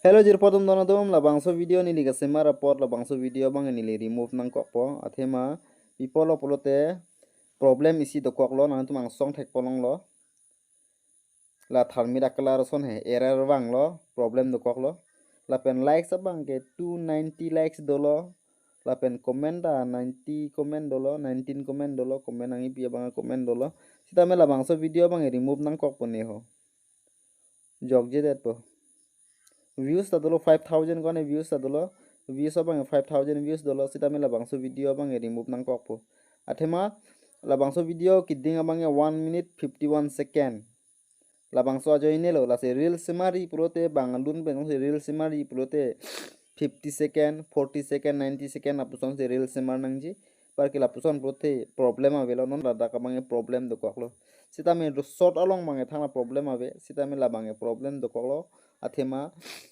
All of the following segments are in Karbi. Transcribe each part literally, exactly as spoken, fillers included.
Hello jirpo atum, don atum, labangso video neli kasemar apot labangso video abang neli remove nangkokpo. Athema pi apotlo pulote problem isi dokoklo, nangtum angsong thekponlonglo. La tharmit a-color ason he error vanglo, problem dokoklo. Lapen likes abang ke two ninety likes dolo. Lapen comment ta ninety comment dolo, nineteen comment dolo, comment nangkipi abang comment dolo. Sitame labangso video abang remove nangkokpo ne ho. Jokjedetpo. Views ta dolo five thousand ko-an views ta dolo. Views abang five thousand views dolo, sitame labangso video abang remove nangkokpo. Athema labangso video keding abang one minute fifty-one second. Labangso ajoinelo, lasi reel semarji pulote bang alun pen jongsi reel semarji pulote fifty second, forty second, ninety second lapuson si reel semar nangji. Parke lapuson pulote problem avelo, non ladak abang problem dokoklo. Sitame do short along abang thangnat problem ave, sitame labang problem dokoklo. Athema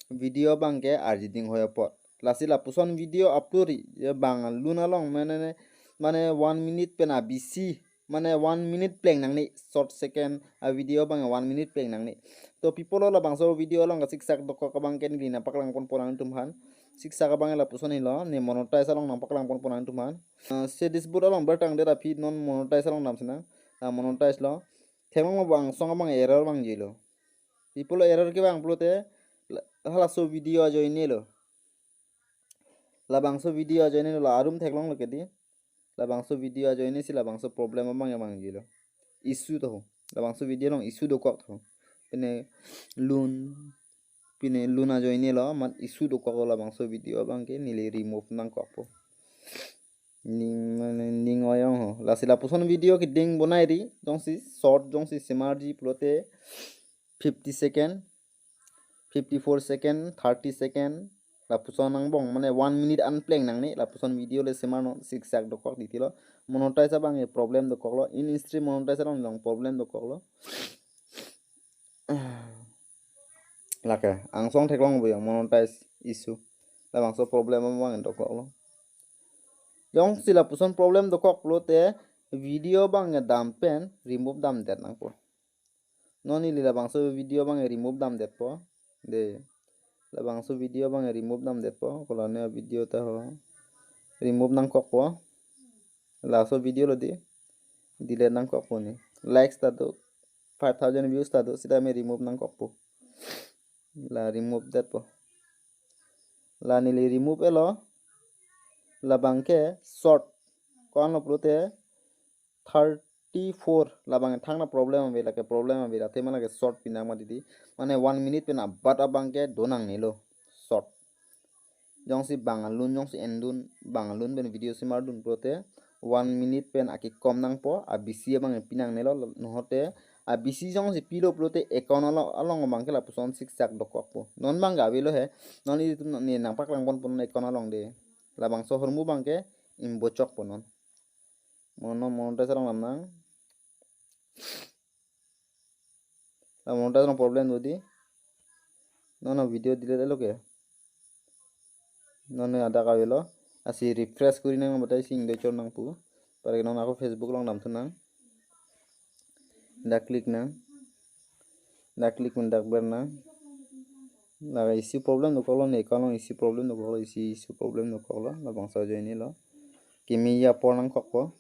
video abang ke arji dinghoi apot. Lasi lapuson video upload ri, ya bang alun along mane, mane one minute pen abisi, mane one minute pleng nangne, short second a-video abang one minute pleng nangne. To pi apotlo labangso video along kasiksak dokok abang ke neli nangpaklangponpo nangtumphan. Siksak abang lapuson helo, ne monetize along nangpaklangponpo nangtumphan. Ah, se dashboard along bertangdet aphi non monetize along damsinang. Ah, monetize lo. Theklonglo, angsong abang error vangjilo. Pi apotlo error kevang pulote la-, halaso video ajoinelo. Labangso video ajoinelo, la arum theklonglo kedi. Labangso video ajoine si labangso problem abang vangjilo. Issue to ho. Labangso video along issue dokok to ho. Pine lun, pine lun ajoinelo, amat issue dokoklo, labangso video abang ke neli remove nangkokpo. Ning mane ning oyong ho. Lasi lapuson video keding bonairi, jongsi short jongsi semarji pulote fifty second, fifty-four second, thirty second, lapuson angbong, mane one minute an pleng nangne, lapuson video le semarnon, siksak dokok titilo. Monetize abang e problem dokoklo, in stream monetize along long problem dokoklo. Lake angsong theklongpo yang monetize issue. Labangso problem abang dokoklo. Jongsi lapuson problem dokok pulote video abang dam pen remove damdet nangpo. Non neli labangso video abang remove damdetpo. De. Labangso video abang remove damdetpo. Kolane video ta ho. Remove nangkokpo. Laso video lo di. Delete nangkokpo ne. Likes ta do. Five thousand views ta do. Sitame remove nangkokpo. La remove detpo. La neli remove elo. Labang ke short. Ko-anlo pulote thirty-four, labang thangnat problem ave, lake problem ave, athema lake short pinang mati di. Mane one minute pen abat abang ke do nangnelo. Short. Jongsi bang alun, jongsi endun, bang alun pen video semardun pulote one minute pen akekom nangpo, abisi abang pinangnelo, nohote abisi jongsi pilo pulote account along, along abang ke lapuson siksak dokokpo. Non abang ke avelo he, non itum ne nangpaklangponpo non account along de. Labangso ahormu abang ke imbocokpo non. Mono monetize along damnang. La monetize along problem do di. Non video delete elo ke. Non adak avelo. Lasi refresh kuri nang batai sing de chor nangpo. Para non ako Facebook along damthunang. Dak click nang. Dak click pen dak bernang. La isi problem dokoklo ne, account along isi problem dokoklo, isi issue problem dokoklo, labangso ajoinelo. Kemeji apor nangkokpo.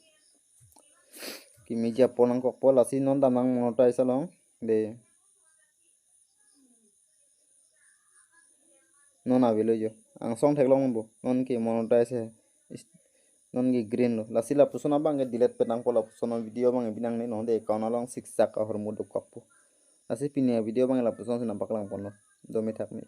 Kemeji apor nangkokpo, lasi non damnang monetize along. De. Non avelo jo. Angsong theklongpo. Non ke monetize he. Is-, non ke green lo. Lasi lapuson abang ke delete pen nangpo, lapuson video abang ke pinangne, nohote account along siksak ahormu dokokpo. Lasi pini video abang ke lapuson si nangpaklangponlo. Dome thakme.